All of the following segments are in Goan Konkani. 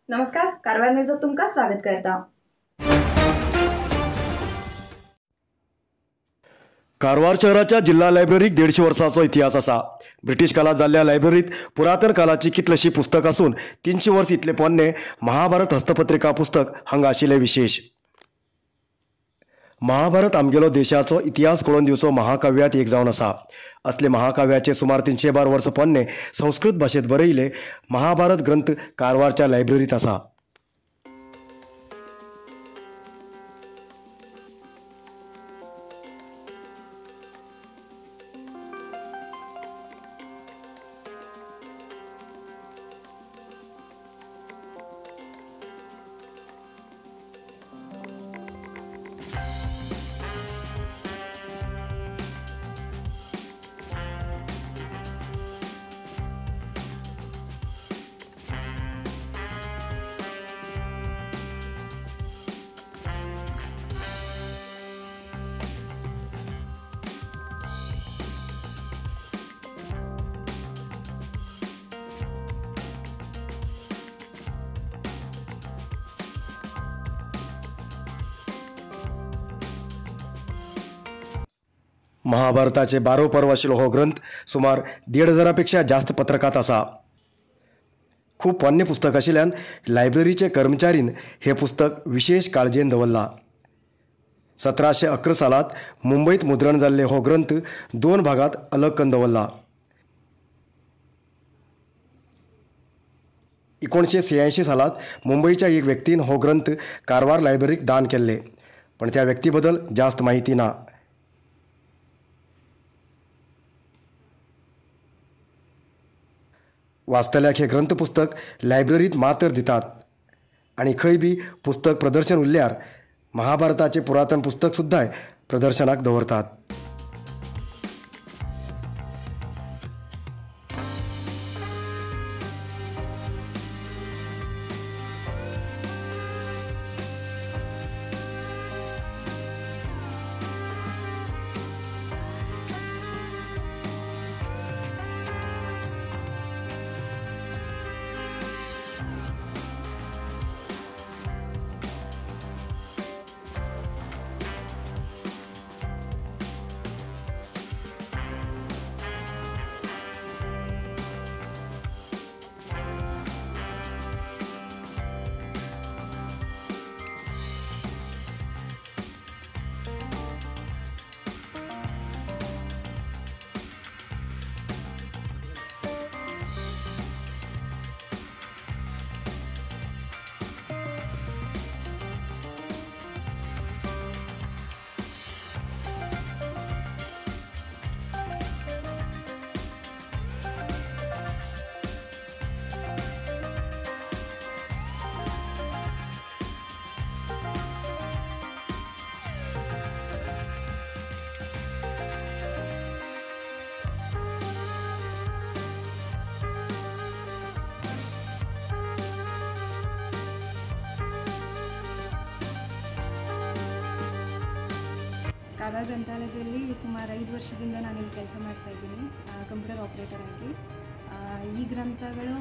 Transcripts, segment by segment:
नमस्कार, कारवार न्यूजात तुमकां स्वागत करता। कारवार शहराच्या जिल्हा लायब्ररीक 150 वर्सांचो इतिहास आसा। ब्रिटीश काळात जाल्ल्या लायब्ररीत पुरातन काळाची कितलीशी पुस्तक आसून 300 वर्स इतले पोन्ने महाभारत हस्तपत्रिका पुस्तक हांगा आशिल्लें विशेष। महाभारत आमगेलो देशाचो इतिहास कळोवन दिवचो महाकाव्यात एक जावन आसा। असले महाकाव्याचे सुमार 312 वर्स पोन्ने संस्कृत भाशेंत बरयिल्ले महाभारत ग्रंथ कारवारच्या लायब्ररीत आसा। महाभारताचे 12 पर्व आशिल्लो हो ग्रंथ सुमार 1500 पेक्षा जास्त पत्रकात आसा। खूब पोन्ने पुस्तक आशिल्ल्यान लायब्ररीचे कर्मचारीन हे पुस्तक विशेष काळजेन दवरला। 1711 सालात मुंबईत मुद्रण जाल्ले हो ग्रंथ 2 भागात अलग करून दवरला। 1986 सालात मुंबईच्या एक व्यक्तीन हो ग्रंथ कारवार लायब्ररीक दान केल्ले, पण त्या व्यक्ती बद्दल जास्त माहिती ना। वाचतल्याक हे ग्रंथ पुस्तक लायब्ररीत मात्र दितात आनी खंय बी पुस्तक प्रदर्शन उरल्यार महाभारताचे पुरातन पुस्तक सुद्दां प्रदर्शनाक दवरतात। कारವಾರ ಗ್ರಂಥಾಲಯದಲ್ಲಿ ಸುಮಾರು 5 ವರ್ಷದಿಂದ ನಾನಿಲ್ಲಿ ಕೆಲಸ ಮಾಡ್ತಾಯಿದ್ದೀನಿ, ಕಂಪ್ಯೂಟರ್ ಆಪ್ರೇಟರ್ ಆಗಿ. ಈ ಗ್ರಂಥಗಳು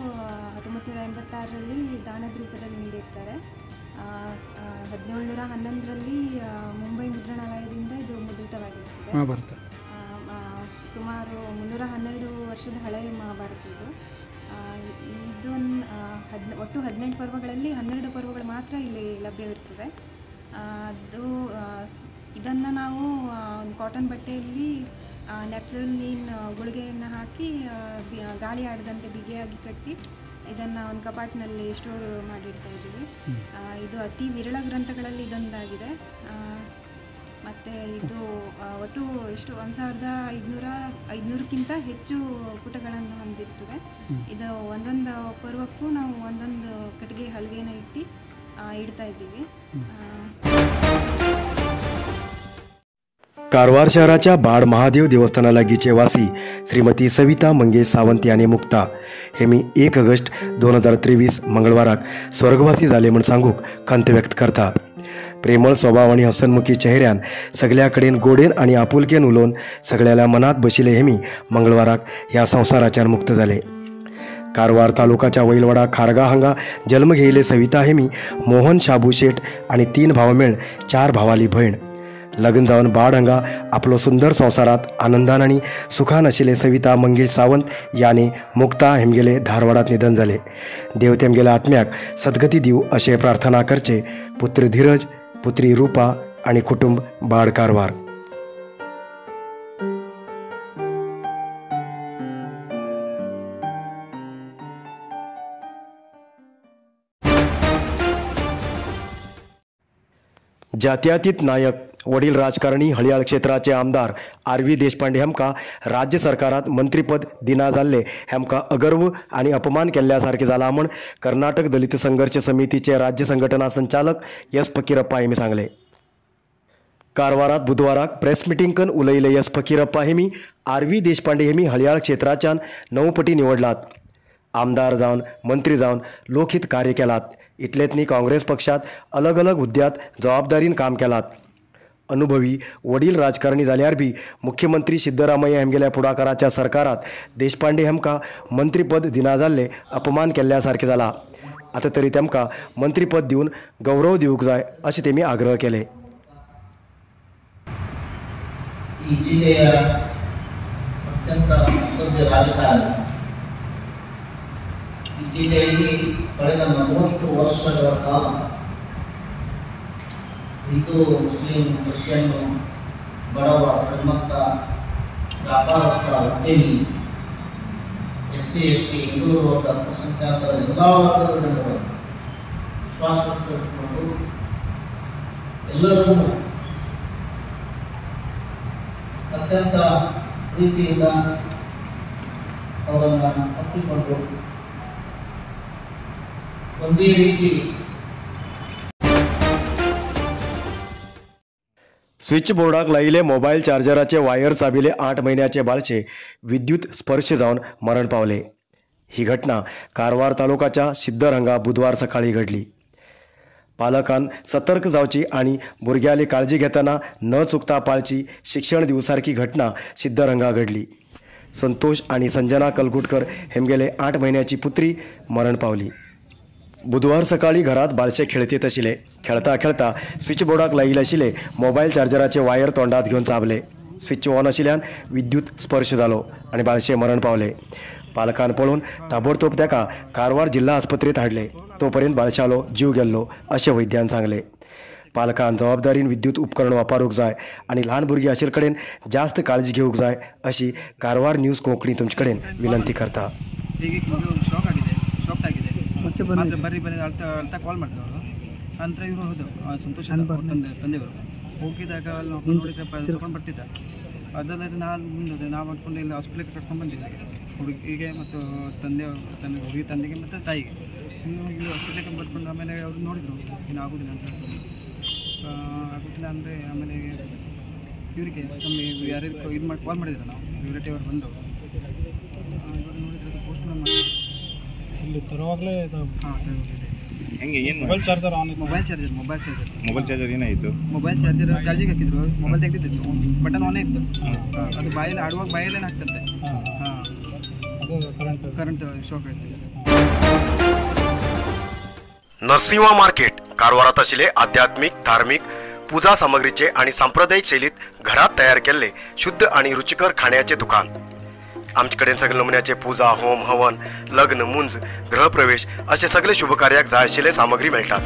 1986ರಲ್ಲಿ ದಾನದ ರೂಪದಲ್ಲಿ ನೀಡಿರ್ತಾರೆ. 1711ರಲ್ಲಿ ಮುಂಬೈ ಮುದ್ರಣಾಲಯದಿಂದ ಇದು ಮುದ್ರಿತವಾಗಿರ್ತದೆ. ಮಹಾಭಾರತ ಸುಮಾರು 312 ವರ್ಷದ ಹಳೆಯ ಮಹಾಭಾರತ ಇದು. ಇದೊಂದು ಒಟ್ಟು 18 ಪರ್ವಗಳಲ್ಲಿ 12 ಪರ್ವಗಳು ಮಾತ್ರ ಇಲ್ಲಿ ಲಭ್ಯವಿರ್ತದೆ. ಅದು ಇದನ್ನು ನಾವು ಒಂದು ಕಾಟನ್ ಬಟ್ಟೆಯಲ್ಲಿ ನ್ಯಾಪ್ಥಲಿನ್ ಗುಳಿಗೆಯನ್ನು ಹಾಕಿ ಗಾಳಿ ಆಡದಂತೆ ಬಿಗಿಯಾಗಿ ಕಟ್ಟಿ ಇದನ್ನು ಒಂದು ಕಪಾಟಿನಲ್ಲಿ ಸ್ಟೋರ್ ಮಾಡಿಡ್ತಾ ಇದ್ದೀವಿ. ಇದು ಅತಿ ವಿರಳ ಗ್ರಂಥಗಳಲ್ಲಿ ಇದೊಂದಾಗಿದೆ. ಮತ್ತು ಇದು ಒಟ್ಟು ಎಷ್ಟು 1500ಕ್ಕಿಂತ ಹೆಚ್ಚು ಪುಟಗಳನ್ನು ಹೊಂದಿರ್ತದೆ. ಇದು ಒಂದೊಂದು ಪರ್ವಕ್ಕೂ ನಾವು ಒಂದೊಂದು ಕಟ್ಟಿಗೆ ಹಲಗೆನ ಇಟ್ಟು ಇಡ್ತಾ ಇದ್ದೀವಿ. कारवार शहराच्या बाड महादेव देवस्थाना लागीचे वासी श्रीमती सविता मंगेश सावंत याने मुक्ता हे मी 1 ऑगस्ट 2023 मंगळवाराक स्वर्गवासी जाले म्हूण सांगूक खंत व्यक्त करता। प्रेमळ स्वभाव आनी हसनमुखी चेहऱ्यान सगळ्या कडेन गोडेन आनी आपुलकेन उलोवन सगळ्याल्या मनात बशिल्ले हेमी मंगळवाराक ह्या संवसाराच्यान मुक्त जाले। कारवार तालुकाच्या वैलवाडा खारगा हांगा जल्म घेयले सविता हेमी मोहन शाबू शेट आनी 3 भाव मेळ 4 भावाली भयण. लग्न जावन बाड हांगा आपलो सुंदर संवसारात आनंदान आनी सुखान आशिल्ले सविता मंगेश सावंत याने मुक्ता हेमगेले धारवाडात निधन जाले. देव तेमगेल्या आत्म्याक सद्गती दिव अशें प्रार्थना करचे पुत्र धीरज, पुत्री रूपा आनी कुटुंब बाड कारवार. जात्यातीत नायक वडील राजकारणी हळियाळ क्षेत्राचे आमदार आर व्ही देशपांडे हेमकां राज्य सरकारात मंत्रीपद दिना जाल्ले हेमकां अगर्व आनी अपमान केल्ल्या सारकें जाला म्हूण कर्नाटक दलित संघर्ष समितीचे राज्य संघटना संचालक एस फकीरप्पा हेमी सांगले. कारवारात बुधवाराक प्रेस मिटींग कन उलयले एस फकीरप्पा हेमी आर व्ही देशपांडे हेमी हळियाळ क्षेत्राच्यान 9 पटी निवडलात. आमदार जावन मंत्री जावन लोकहित कार्य केलात. इतलेंच न्ही काँग्रेस पक्षात अलग अलग हुद्द्यात जबाबदारीन काम केलात. अनुभवी वडील राजकारणी जाल्यार बी मुख्यमंत्री सिद्धरामय्या हेमगेल्या फुडाकाराच्या सरकारात देशपांडे हेमकां मंत्रीपद दिना जाल्ले अपमान केल्ल्या सारकें जाला. आतां तरी तेमकां मंत्रीपद दिवन गौरव दिवंक जाय अशें तेमी आग्रह केले. ಈ ಜಿಲ್ಲೆಯ ಅತ್ಯಂತ ಮುತ್ಸದ್ದಿ ರಾಜಕಾರಣಿ, ಈ ಜಿಲ್ಲೆಯಲ್ಲಿ ಕಳೆದ 40 ವರ್ಷಗಳ ಕಾಲ ಹಿಂದೂ, ಮುಸ್ಲಿಂ, ಕ್ರಿಶ್ಚಿಯನ್, ಬಡವ, ಶ್ರೀಮಂತ, ವ್ಯಾಪಾರಸ್ಥ, ಉದ್ಯಮಿ, ಎಸ್ ಸಿ, ಎಸ್ ಟಿ, ಹಿಂದುಳಿದ ವರ್ಗ, ಅಲ್ಪಸಂಖ್ಯಾತರ ಎಲ್ಲ ವರ್ಗದ ಜನರು ವಿಶ್ವಾಸಕ್ಕೆ ಎಲ್ಲರನ್ನೂ ಅತ್ಯಂತ ಪ್ರೀತಿಯಿಂದ ಅವರನ್ನು ಒಪ್ಪಿಕೊಂಡು ಒಂದೇ ರೀತಿ स्विच बोर्डाक लायिल्ले मोबायल चार्जराचे वायर चाबिले 8 म्हयन्याचे बाळशे विद्युत स्पर्श जावन मरण पावले. ही घटना कारवार तालुकाच्या सिद्दर हांगा बुधवार सकाळी घडली. पालकान सतर्क जावची आनी भुरग्यांली काळजी घेतना न चुकता पाळची शिक्षण दिवसारकी घटना सिद्दर हांगा घडली. संतोष आनी संजना कलगुटकर हेमगेले 8 म्हयन्याची पुत्री मरण पावली. बुधवार सकाळी घरात बाळशे खेळतीत आशिल्ले. खेळता खेळता स्विच बोर्डाक लायिल्ले आशिल्ले मोबायल चार्जराचे वायर तोंडात घेवन चाबले. स्विच ऑन आशिल्ल्यान विद्युत स्पर्श जालो आनी बाळशे मरण पावले. पालकान पळोवन ताबडतोब ताका कारवार जिल्हा आस्पत्रेंत हाडले. तोपर्यंत बाळशालो जीव गेल्लो अशें वैद्यान सांगले. पालकान जबाबदारीन विद्युत उपकरण वापरूंक जाय आनी ल्हान भुरगीं आशिल्ले कडेन जास्त काळजी घेवंक जाय अशी कारवार न्यूज कोंकणी तुमचे कडेन विनंती करता. ಬರ್ರಿ ಬರ್ರಿ ಅಳ್ತಾ ಅಳ್ತಾ ಕಾಲ್ ಮಾಡಿದ್ರು ಅವರು. ನಂತರ ಇವರು ಹೋದರು, ಸಂತೋಷ್ ತಂದೆಯವರು ಹೋಗಿದಾಗ ಅಲ್ಲಿ ನೋಡಿದ್ರೆ ತಗೊಂಡು ಬರ್ತಿದ್ದ. ಅದಲ್ಲದೆ ನಾನು ಮುಂದೆ ನಾವು ಅಂದ್ಕೊಂಡು ಇಲ್ಲಿ ಹಾಸ್ಪಿಟ್ಲಿಗೆ ಕರ್ಕೊಂಡು ಬಂದಿದ್ದೆ ಹುಡುಗಿಗೆ ಮತ್ತು ತಂದೆ ಹುಡುಗಿ ತಂದೆಗೆ ಮತ್ತು ತಾಯಿಗೆ. ಇನ್ನು ಇಲ್ಲಿ ಹಾಸ್ಪಿಟ್ಲಿಗೆ ಬರ್ಕೊಂಡು ಆಮೇಲೆ ಅವರು ನೋಡಿದರು ಏನು ಆಗೋದಿಲ್ಲ ಅಂತ. ಆಗೋದಿಲ್ಲ ಅಂದರೆ ಆಮೇಲೆ ಇವರಿಗೆ ನಮ್ಮ ಯಾರ್ಯಾರು ಇದು ಮಾಡಿ ಕಾಲ್ ಮಾಡಿದ್ರು ನಾವು ರಿಲೇಟಿವ್ ಅವರು ಬಂದರು. ಇವರು ನೋಡಿದ್ರೆ ಪೋಸ್ಟ್ ಮಾಡಿ ಇಲ್ಲಿ ತರುವಾಗಲೇ ಹೆಂಗೆ ಏನು ಮೊಬೈಲ್ ಚಾರ್ಜರ್ ಆನ್ ಇತ್ತು. ಮೊಬೈಲ್ ಚಾರ್ಜರ್ ಮೊಬೈಲ್ ಚಾರ್ಜರ್ ಏನಾಯಿತು? ಮೊಬೈಲ್ ಚಾರ್ಜರ್ ಚಾರ್ಜಿಗೆ ಹಾಕಿದ್ರು, ಮೊಬೈಲ್ ತೆಗೆದಿದ್ದು, ಬಟನ್ ಆನ್ ಇತ್ತು. ಅದು ಬಾಯಲ್ಲಿ ಆಡುವಾಗ ಬಾಯಲ್ಲೇನು ಹಾಕ್ತಂತೆ, ಹಾಂ ಅದು ಕರೆಂಟ್ ಶಾಕ್ ಆಯಿತು. नरसिंहा मार्केट कारवारात आशिल्ले आध्यात्मिक, धार्मिक पूजा सामग्रीचे आनी सांप्रदायिक शैलीत घरात तयार केल्ले शुद्ध आनी रुचिकर खाण्याचे दुकान. आमचे कडेन सगळे नमुन्याचे पूजा, होम, हवन, लग्न, मुंज, गृहप्रवेश असे सगळे शुभकार्याक जाय आशिल्ले सामग्री मेळटात.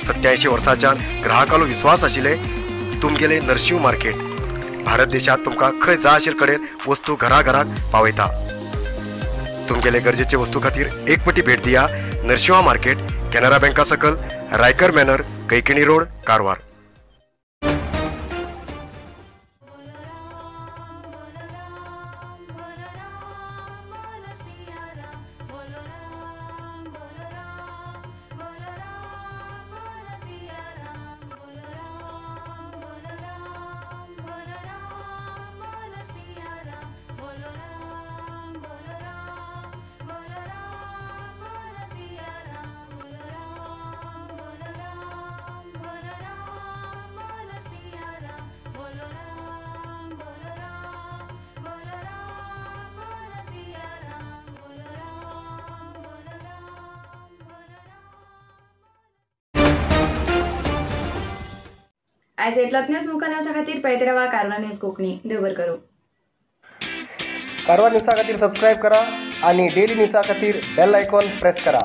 87 वर्सांच्यान ग्राहकालो विश्वास आशिल्ले तुमगेले नरसिंह मार्केट भारत देशात तुमकां खंय जाय आशिल्ले कडेन वस्तू घरा घराक पावयता. तुमगेले गरजेचे वस्तू खातीर एक पटी भेट दिया नरसिंहा मार्केट, केनरा बँका सकल, रायकर मॅनर, कैकिणी रोड, कारवार. आयज इतलोच न्यूज मुखार न्यूजा खातीर पळयत रावा कारवार न्यूज कोंकणी. देव बरें करूं. कारवार न्यूजा खातीर सबस्क्रायब करा आणि डेली न्यूजा खातीर बेल आयकॉन प्रेस करा.